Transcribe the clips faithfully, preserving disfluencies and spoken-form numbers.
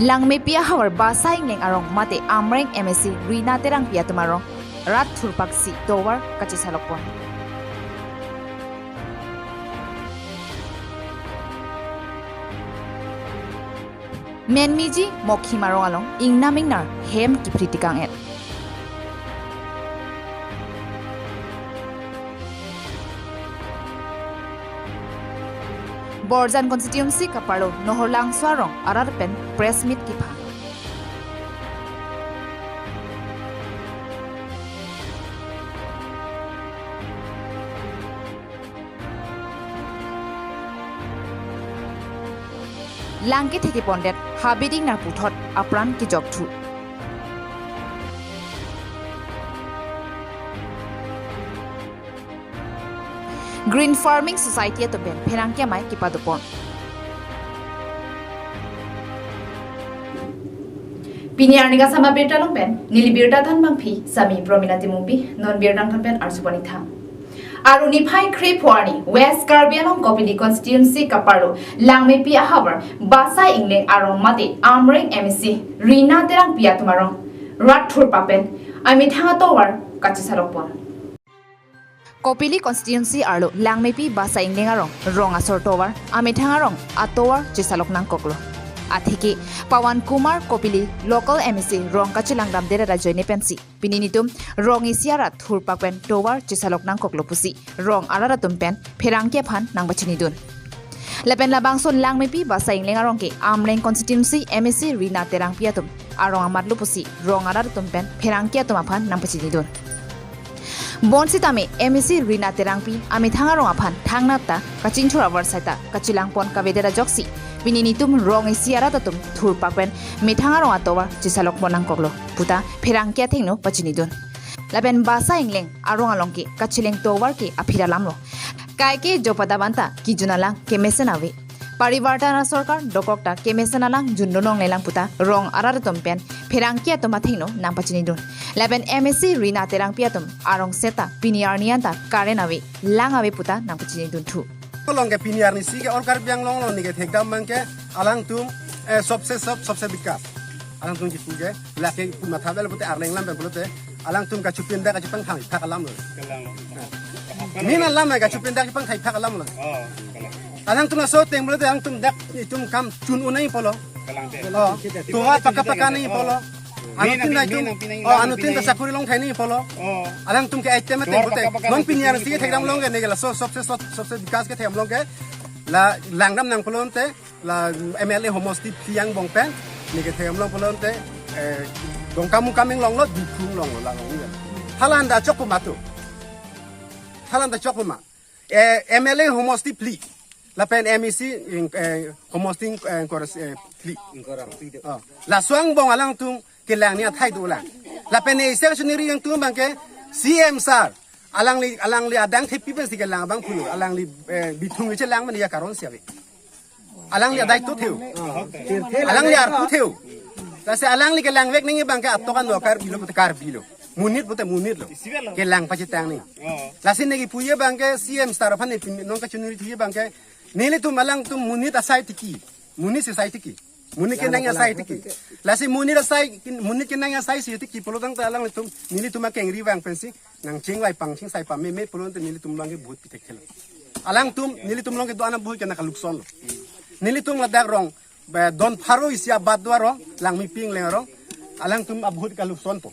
Langmepi ahavar Basa Engleng arong mate Amreng M A C Rina Terangpi atum arong rat thurpaksi tovar kachesalokpon. Menmiji Mokhim arong along ingnam ingnar hem kiphri tikang-et. Borjan constituency kaparlo Nohorlangso arong arat pen press meet kepha. Lang kethe kepondet habit ingnar puthot apran kejokthu. Green Farming Society atum pen pherangke amei kepadopon. Pini arni kasama birta along pen neli birta thanbangpi Sami Promina Timungpi, non birta angthan pen arjupon-ik tha. Aru niphai kre-pho arni West Karbi Anglong Kopili constituency kaparlo Langmepi ahavar Basa Engleng arong mate Amreng M A C Rina Terangpi atum arong rat thurpak pen amethang atovar kachesalokpon. Kopili constituency arlo Langmepi Basa Engleng arong, rong asor tovar, amethang arong atovar chesalok nangkoklo. Atheke Pawan Kumar Kopili local M A C rong kachelang damdet ajoine pensi pini nitum rong isi arat thurpak pen tovar chesalok nangkoklo pusi rong arat atum pen pherangke aphan nangpachinidun. Lapen labangso Langmepi Basa Engleng arong ke Amreng constituency M A C Rina Terangpi atum arong amatlo pusi rong arat atum pen pherangke atum aphan nangpachinidun. Bonsitame M A C Rina Terangpi amethang arong aphan thangnat ta kachinchur avar saita kachelangpon kavedet ajoksi pini nitum rong isi arat atum thurpak pen methang arong atovar chesalokpon nangkoklo puta pherangke athengno pachinidun. Lapen Basa Engleng arong along ke kacheleng tovar ke aphit alamlo. Kaike jo pada banta kejun alang kemesen ave. Parivartan asorkar dokok ta kemesen alang junlonong lelang puta rong arat atum pen pherangke atum athengno nangpachinidun. Lapen M A C Rina Terangpi atum arong seta pini arni anta current ave, lang ave puta nangpachinidunthu. Along ke pini arni si ke all Karbi Anglong along neke thekdam abang ke alangtum, eh, sobse sob, sobse bikas. Alangtum kipu ke lake pu matha bel pute Arleng lam bel pute alangtum kachupindak kachupangthai thak alamlo. Kalang. Min alam kachupindak kachupangthai thak alamlo. Oh, kalang. Alangtum laso ateng pute alangtum dak itum kam chun-o nangji pulo. Kalang te. Oh, tovar paka paka nangji pulo. Min anuttin nang, itum, min nang, min oh, nang, anuttin min ta nang. Sakori longthai nangji pulo. Oh. Alangtum ke item ateng pute. Tovar paka paka nang pini arni si ke thekdam along ke neke laso sobse sob, sobse bikas ke thekdam along ke la langdam nang pulote la M L A homosti phli angbong pen neke thekdam along pulote, eh, Dongkamukam inglonglo, Diphu inglonglo, la long ya. Thalan ta chokpo ma to. Thalan ta chokpo ma. Eh, M L A homosti phli. Lapen M A C, eh, homosti, eh, ingkoi ra, eh, phli. Ingkoi ra phli do. Oh. Laso angbong alangtum kelangni athai dolang. Lapen ne isi kachoniri atum abang ke C M sir. Alangli, alangli adang thepi pensi kelang abang pulo. Alangli, eh, bithung chelang mane ya karon si ave. Alangli adai to theo. Alangli arpu theo. Lasi alangli kelangvek nangji abang ke atok ano Karbi lo pute Karbi lo. Monit pute monit lo. Kelang pachetang nangji. Lasi neke puji abang ke C M sir aphan ne pin non kachoniri thuji abang ke nelitum alangtum monit asai tiki. Monit si sai tiki. Monit kenang asai tiki. Lasi monit asai, monit kenang asai si tiki pulotangte alanglitum, nelitum akengri vang pensi nangchingvai pangching sai pameme pulote nelitum along ke vote pithekthe lo. Alangtum, nelitum along ke do-an a vote ke nangkaluksonlo. Nelitum ladak rong, be, don pharo isi abat do arong, Langmepi Engleng arong, alangtum a vote kaluksonpo.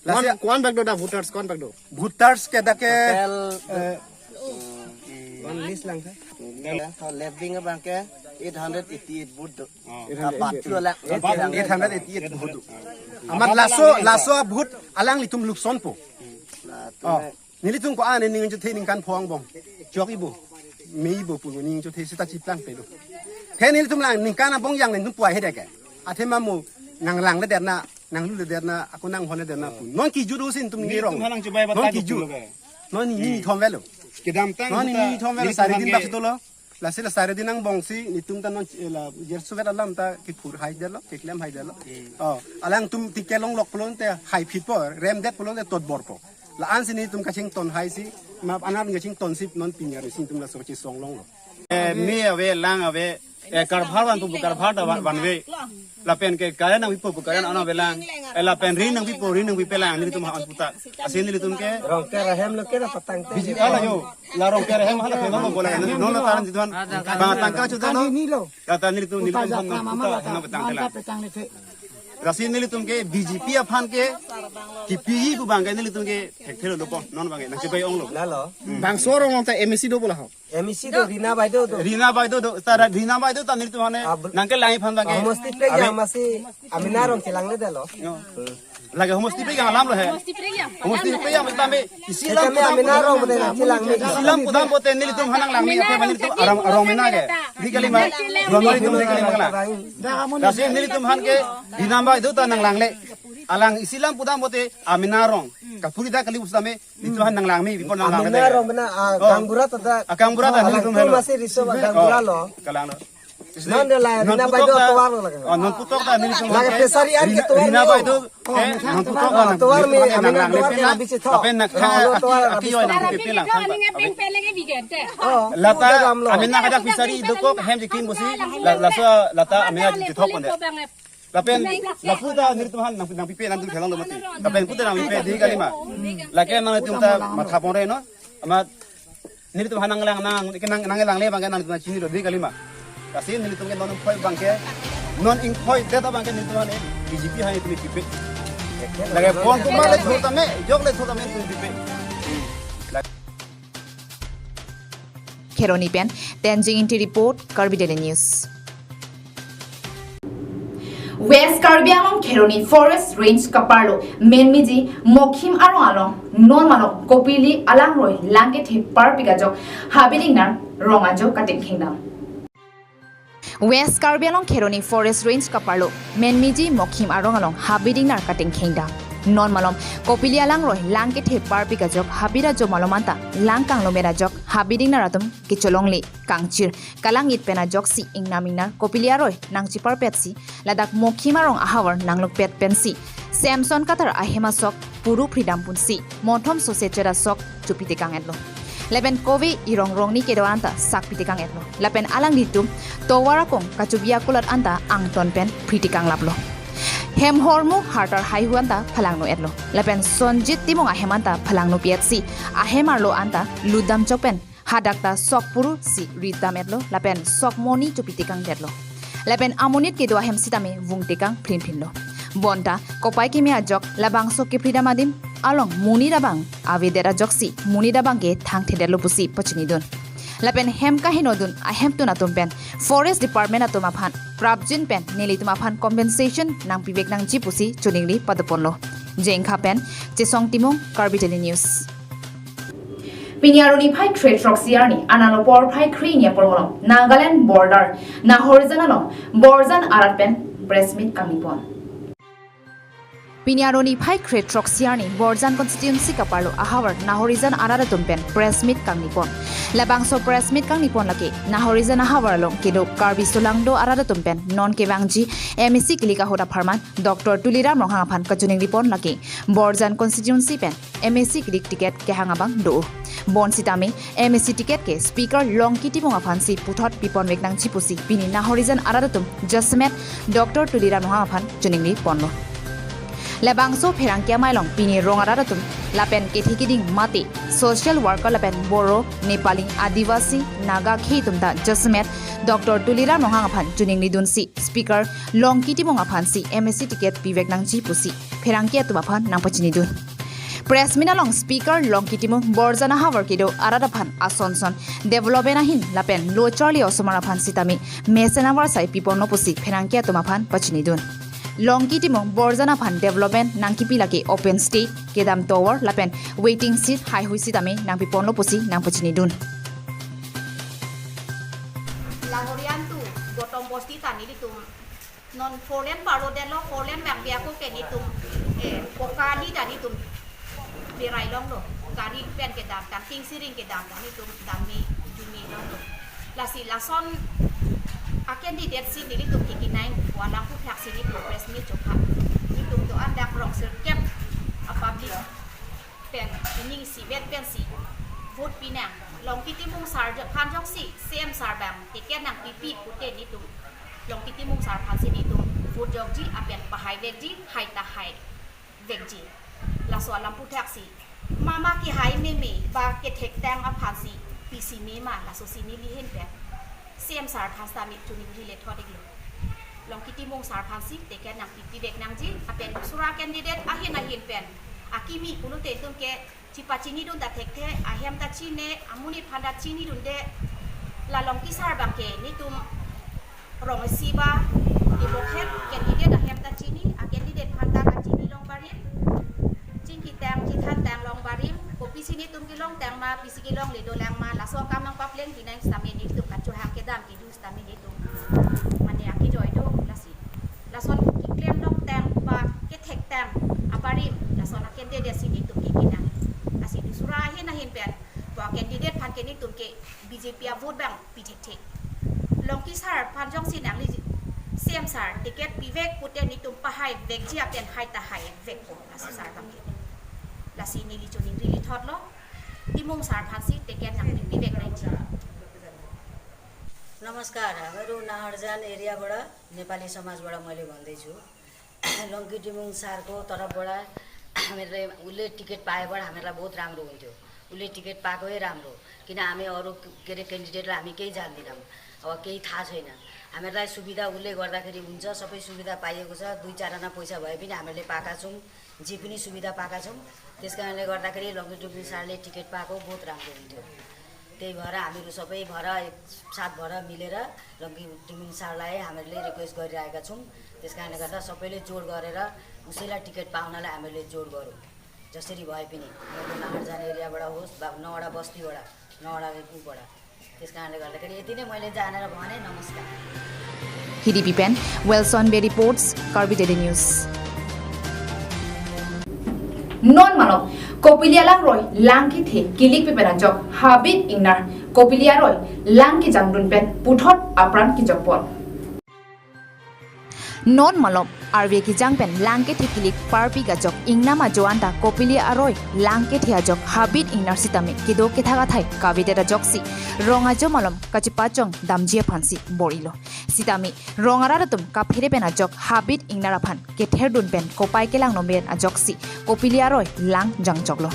Lasi ko-an, ko-an bak do dak voters, ko-an bak do? Voters ke dak ke, total, eh, ko-an list lang tha. Left wing abang ke eight hundred eighty-eight vote do. Oh. Abat tu alang eight hundred eighty-eight vote do. Amat laso, laso vote alanglitum luksonpo. Latum, oh. Nelitum ko-an ne ning chothe ningkan pho angbong. Chok-ibo. Me-ibo pu ning chothe seta chiplang pe do. The nelitum lang ningkan angbong yang nelitum puai he deke. Athema mo nanglang le derna, nanglu le derna, ako nanghon le derna pu. Non kiju do si nelitum nirong. Nelitum halang chubai non kiju. Non ni, ni thom velo. Kedamtang non ni, ni thom velo, nelitum sari din bak si dolo. Lasi la sari din angbong si nelitum ta non, eh, la jersuvet alam ta kiphur hai detlo, kiklem hai detlo. Hmm. Oh, alangtum tike longlok pulote hai phitpo, remdet pulote totborpo. La-an si nelitum kachington hai si, ma anar kachington si non pini arni si nelitum laso kachesong longlo. Eh, me ave, lang ave, Eh, karbhar vanpo pu karbhar ta van, vanve. Lapen ke current nangpipo pu current ana avelang. Eh, lapen ring nangpipo, ring nangpipelang, nelitum ha-an puta. Lasi nelitum ke Rongker ahem lo ke na patang te. Biji ala yo. La Rongker ahem hala ke nang bola. Non la taran jituan. Bang tangka chuta no. Kata nelitum, nelitum han puta, han petang telang. Lasi nelitum ke B J P aphan ke kipi pu abang ke nelitum ke thekthelo dopo, non abang ke nangchibai onglo. Lalo. Bangso arong ta M A C do bola ho. M A C do, Rina Baideo do. Rina Baideo do, ta Rina Baideo ta nelitum hane, ah, nangkelangji aphan abang ke. Homosti pe yang masih Amina arong chelangledetlo. Yo. Lake homosti pe yang alam lo he. Homosti pe yang tame isi lam kami pudam Amina arong bote nangchelangme. Isi lam pudam bote nelitum han nanglangme, apa nelitum arong, arong mena ke. Di kalima, dua kali tum di kalima kala. Lasi nelitum han ke, Rina Baideo ta nanglangle. Alang isi lam pudam bote Amina arong. Kapuri da kali pusitame, nelitum han nanglangme, bipon nanglangme. Amina arong bena, ah, oh. Gaonbura ta da. Ah, gaonbura ta, ah, nelitum alang helo. Masih riso gaonbura lo. Kalanglo. Non de la, non Rina Baideo putok ta, tovar lo lake. Oh, non putok ta nelitum lake ke. Pesari an ke tovar Rina lo. Baideo, oh, eh, non putok ta, oh, tovar me, nelitum Amina nanglangme tovar ke pela. Abisi tho. Lapen nak, oh, lo aki, tovar aki abisi yoi tho. Nangpipe lang. Oh, lata, udah dam lo. Amina hadak pesari dokok hem jikim pusi, la, laso lata Amina jithok konde. Lapen, lapu ta nelitum han nang, nangpipe nangtum thelang lo mati. Lapen puta nangpipe di kalima. Lake nangtum ta matha ponre no. Amat nelitum han nanglang nang, ke nang, nanglangle abang ke nangtum chinilo di kalima. Lasi nelitum ke non ingkoi abang ke, non ingkoi deta abang ke nelitum han B J P han nelitum pipe. Lake pon kumar le thotame, jok le thotame nelitum pipe. Kheroni pen Tenzing Ingti report, Karbi Daily News. West Karbi Anglong Kheroni Forest Range kaparlo Menmiji Mokhim arong along non malom Kopili alangroi lang kethe parpik ajok habidingnar rong ajo katengkheng dam. West Karbi Anglong Kheroni Forest Range kaparlo Menmiji Mokhim arong along habidingnar katengkheng dam. Non malom Kopili alangroi lang kethe parpik ajok habir ajo malom anta lang kanglomer ajok habidingnar atum kecholongle kangchir kalang-it pen ajoksi ingnam ingnar Kopili aroi nangchiparpetsi ladak Mokhim arong ahavar nanglukpet pensi Samson Kathar ahem asok puru phridam punsi Monthom Sose Chera sok chopitekang etlo. Lapen kove irong rongni kedo anta sak pitekang etlo. Lapen alanglitum tovar akong kachobi akulat anta angton pen phritekang laplo. Hem hormu hartar haihu anta phalangno etlo. Lapen Sonjit Timung ahem anta phalangno pietsi ahem arlo anta ludam chok pen hadak ta sok puru si ridam etlo, lapen sok moni chopitekang detlo. Lapen amonit kedo ahem sitame vungtekang phrinphrinlo. Bonta kopai keme ajok labangso kephridam adim along monit abang avedet ajoksi monit abang ke thangthedetlo pusi pachinidun. Lapen hem kahinodun ahemtun atum pen Forest Department atum aphan prapjin pen nelitum aphan compensation nangpivek nangji pusi choningri padoponlo. Jengkha pen Chesong Timung, Karbi Daily News. Pini arni phai kre throksi arni analo porphai kre-ni apor malom Nagaland border Nahorijan along Borjan arat pen press meet kangnipon. Pini arni phai kre throksi arni Borjan constituency kaparlo ahavar Nahorijan arat atum pen press meet kangnipon. Labangso press meet kangnipon lake Nahorijan ahavar along kedo Karbi Solangdo arat atum pen non kevangji M A C kilik ahut apharman Doctor Tuliram Ronghang aphan kachoningripon lake Borjan constituency pen M A C kilik ticket kehang abang do. Bonsitame M A C ticket ke Speaker Longki Timung aphansi puthot piponvek nangji pusi pini Nahorijan arat atum jasemet Doctor Tuliram Ronghang aphan choningriponlo. Labangso pherangke amei along pini rong arat atum lapen kethe kiding mate social worker lapen Boro, Nepali, Adivasi, Naga khei atum ta jasemet Doctor Tuliram Ronghang aphan choningridunsi Speaker Longki Timung aphansi M A C ticket pivek nangji pusi pherangke atum aphan nangpachinidun. Press meet along Speaker Longki Timung Borjan ahavar kedo arat aphan asonson development ahin lapen lo charli osomar aphan sitame mesen avarsai piponlo pusi pherangke atum aphan pachinidun. Longki Timung Borjan aphan development nangkipi lake open stage, kedam tovar lapen waiting shed haihui sitame nangpiponlo pusi nangpachinidun. Lahorijan tu Gotom Bosti ta nelitum non four lane parlo detlo, four lane bang biako ke nelitum, eh, poka ni ta nelitum berai longlo. Gari pen kedam tang, ting siring kedam tang nelitum damji jumi longlo. Lasi lason a candidate si nelitum kikinai, walang puthaksi nelitum press meet chokha. Nelitum do-an dak rong sirkep a public pen ining isivet pensi Vote pinang, Longki Timung sar jok phan jongsi C M sar bang ticket nangpipi pute nelitum Longki Timung sar phansi nelitum vote jokji apen pahai vekji, hai ta hai vekji. Laso alam puthaksi mama kehai meme ba kethektang aphansi pisi mema lasosi neli ahin pen C M sar phan sitame choningri lethot iklo. Longki Timung sar phansi ticket nangpipi vek nangji apen dusra candidate ahin ahin pen akimi pulote nelitum ke chipachinidun ta thekthe, ahem ta chine, amonit aphan ta chinidunde. La Longki sar bangke nelitum rong isi ba, ibokhek candidate ahem ta chini, a candidate aphan ta kachini long barim, chingkitang chithantang long barim, kopisi nelitum kelongtang ma, pisi kelongle dolang ma, laso akam nangpapleng pinang sitame nelitum kachohang kedam kedu sitame nelitum mane akejoi do lasi. Lason keklem longtang ba kethektang abarim lason a candidate si nelitum ke pinang. Lasi dusra ahin ahin pen ba candidate aphan ke nelitum ke B J P a vote bang pi thekthe. Longki sar phan jongsi nangli C M sar ticket pivek pute nelitum pahai vekji apen hai ta hai vekpo laso sar bangke. Lasi neli choningri lethotlo, Timung sar phansi ticket nangpipi vek nangji. নমস্কার, हामीहरू नाहरजान एरियाबाट नेपाली समाजबाट मैले भन्दैछु। लङ्की टिमुङ सरको तर्फबाट हामीहरूलाई उसले टिकट पाएबाट हामीहरूलाई बहुत राम्रो हुन्थ्यो। उसले टिकट पाएकै राम्रो, किन हामी अरू के अरे क्यान्डिडेटलाई हामी केही जान्दिनौँ, अब केही थाहा छैन। हामीहरूलाई सुविधा उसले गर्दाखेरि हुन्छ, सबै सुविधा पाइएको छ। दुई चार आना पैसा भए पनि हामीले पाएका छौँ, जे पनि सुविधा पाएका छौँ। त्यस कारणले गर्दाखेरि लङ्की टिमुङ सरले टिकट पाएको बहुत राम्रो हुन्थ्यो। त्यही भएर हामीहरू सबै भएर एक साथ भएर मिलेर लङ्की टिमुङ सरलाई हामीहरूले रिक्वेस्ट गरिरहेका छौँ। त्यस कारणले गर्दा सबैले जोड गरेर उसैलाई टिकट पाउनलाई हामीहरूले जोड गरौँ। जसरी भए पनि, नाहरजान एरियाबाट होस्, बा नौवटा बस्तीबाट, नौवटा ऊबाट। त्यस कारणले गर्दाखेरि यति नै मैले जानेर भनेँ। नमस्कार। Hiripi pen Wilson Bey reports, Karbi Daily News. Non malom Kopili alangroi lang kethe kilik pen ajok Habit Ingnar Kopili aroi lang kejangdun pen puthot apran kejokpon. Non malom arve kejang pen lang kethe kilik parpik ajok ingnam ajoan ta Kopili aroi lang kethe ajok Habit Ingnar sitame kedo kethak athai kavedet ajoksi rong ajo malom kachepachong damji aphansi bor-ilo. Sitame rong arat atum kaphere pen ajok Habit Ingnar aphan ketherdun pen kopai kelang nonmen ajoksi Kopili aroi lang jangchoklo.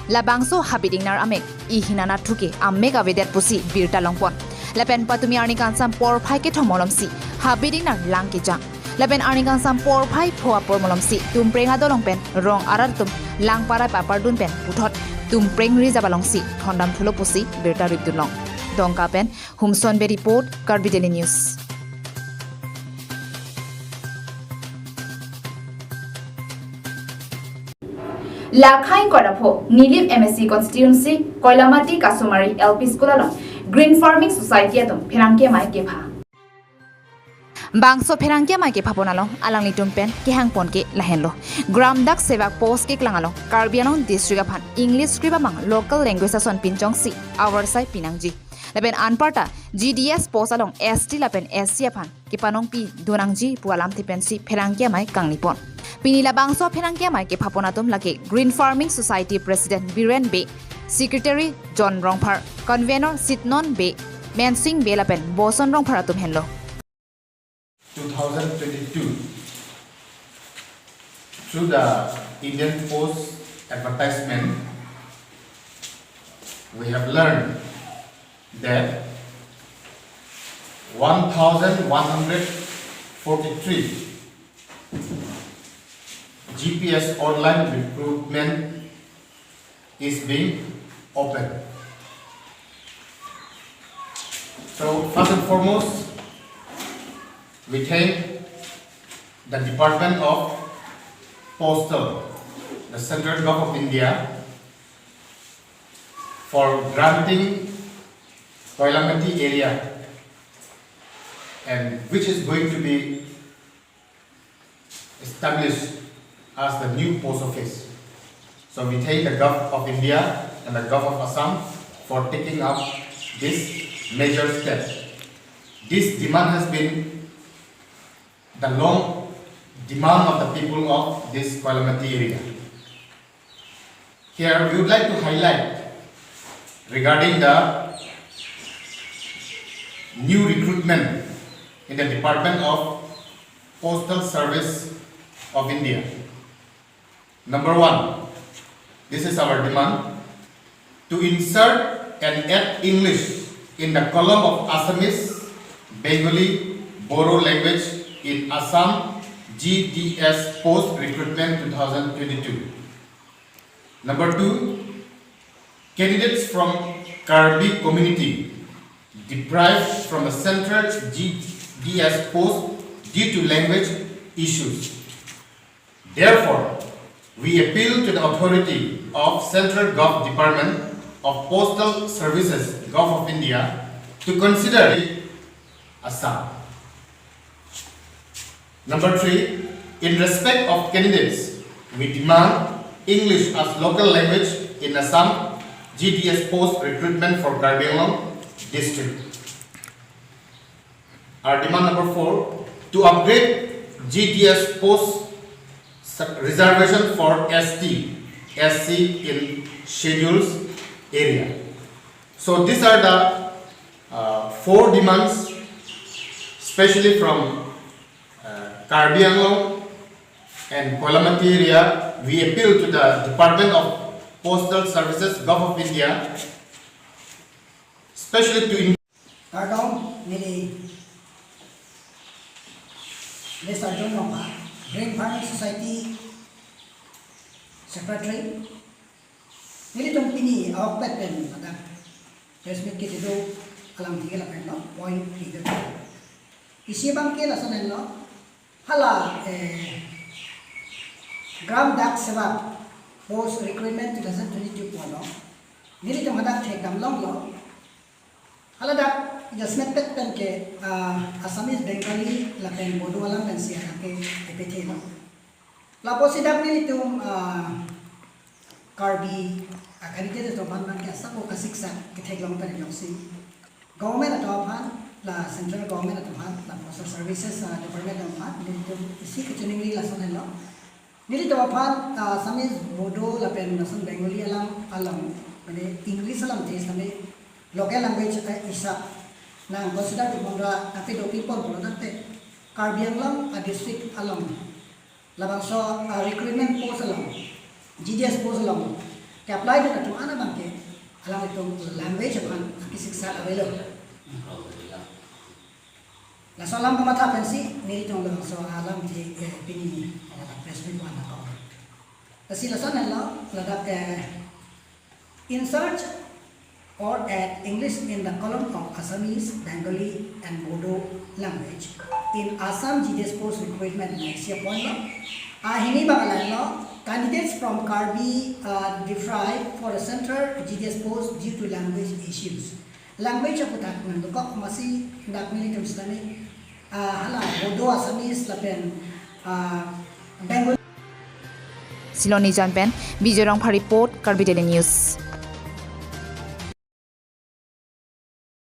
Labangso Habit Ingnar amek ihin anat thuke amek avedet pusi birta longpon. Lapen patumi arni kangsam porphai kethom malomsi Habit Ingnar lang kejang. Lapen arni kangsam porphai pho apor malomsi Tumpreng adolong pen rong arat atum lang parai papardun pen puthot Tumpreng reserve alongsi thondam thulo pusi birta ripdunlong. Dongka pen Humson Bey report, Karbi Daily News. Lakhai Koilapho, Nilip M A C constituency, Koilamati Kasumari L P School along Green Farming Society atum pherangke amei kepha. Bangso pherangke amei kephapon along alanglitum pen kehangpon ke lahenlo. Gram Dak Sevak post keklang along Karbi Anglong district aphan English script amang local language ason pinchongsi avarsai pinangji. Lapen anparta G D S post along S T lapen S C aphan kepanongpi donangji pu alamthe pensi pherangke amei kangnipon. Pini labangso pherangke amei kephapon atum lake Green Farming Society President Biren Bey, Secretary John Rongphar, Convenor Sitnon Bey, Mensing Bey lapen Boson Rongphar atum henlo. two thousand twenty-two, through the Indian Post advertisement, we have learned that one thousand one hundred forty-three G P S online recruitment is being opened. So first and foremost, we thank the Department of Postal, the Central Government of India, for granting Koilamati area, and which is going to be established as the new post office. So we thank the Government of India and the Government of Assam for taking up this major step. This demand has been the long demand of the people of this Koilamati area. Here we would like to highlight regarding the new recruitment in the Department of Postal Service of India. Number one, this is our demand, to insert and add English in the column of Assamese, Bengali, Bodo language in Assam G D S post recruitment two thousand twenty-two. Number two, candidates from Karbi community deprived from the central G D S post due to language issues. Therefore, we appeal to the authority of Central Gov Department of Postal Services, Gov of India, to consider Assam. Number three, in respect of candidates, we demand English as local language in Assam G D S post recruitment for Karbi Anglong district. Our demand number four, to upgrade G D S post sub- reservation for S T, S C in schedules area. So these are the uh, four demands, especially from uh, Karbi Anglong and Koilamati area. We appeal to the Department of Postal Services, Gov of India, especially to in- Kardom, neli Mister John Rongphar, Green Farming Society Secretary. Nelitum pini ahokpet pen ladak press meet kedo alam tinggi lapen lo point tiga. Isi abang ke lason lo, hala eh, Gram Dak Sevak post recruitment two thousand twenty-two pu lo. Nelitum hadak thekdam longlo. Hala dak jasemet pet pen ke ah, Assamese, Bengali lapen Bodo alam pensi hadak ke epethelo. Lapusi dak nelitum ah, Karbi ah, Karbi atum aphan ke asap kasiksak ketheklong pen jongsi government atum aphan, la central government atum aphan, la postal services ah, department atum aphan, nelitum isi kachiningri lason lo. Nelitum aphan ah, Assamese, Bodo lapen lason Bengali alam along, mane English alam te sami local language eh, isap nang consider to mondra tapi dopik pon pon tangte Karbi Anglong ah, district along labangso ah, recruitment post along, G D S post along ke-apply dun atum an abang ke alanglitum language aphan kesiksak avelo. Laso alam kamatha pensi nelitum labangso alam te eh, pini ladak press meet pu-an ako. Lasi lason lo ladak eh, insert or add English in the column of Assamese, Bengali and Bodo language in Assam G D S post recruitment, next year point lo. Ah, hini abang lo, candidates from Karbi are deprived for a central G D S post due to language issues. Language aputhak nangdokok, amatsi dak nelitum sitame ah, hala Bodo, Assamese lapen ah, Bengali. Silon Nijan pen Bijoy Rongphar report, Karbi Daily News.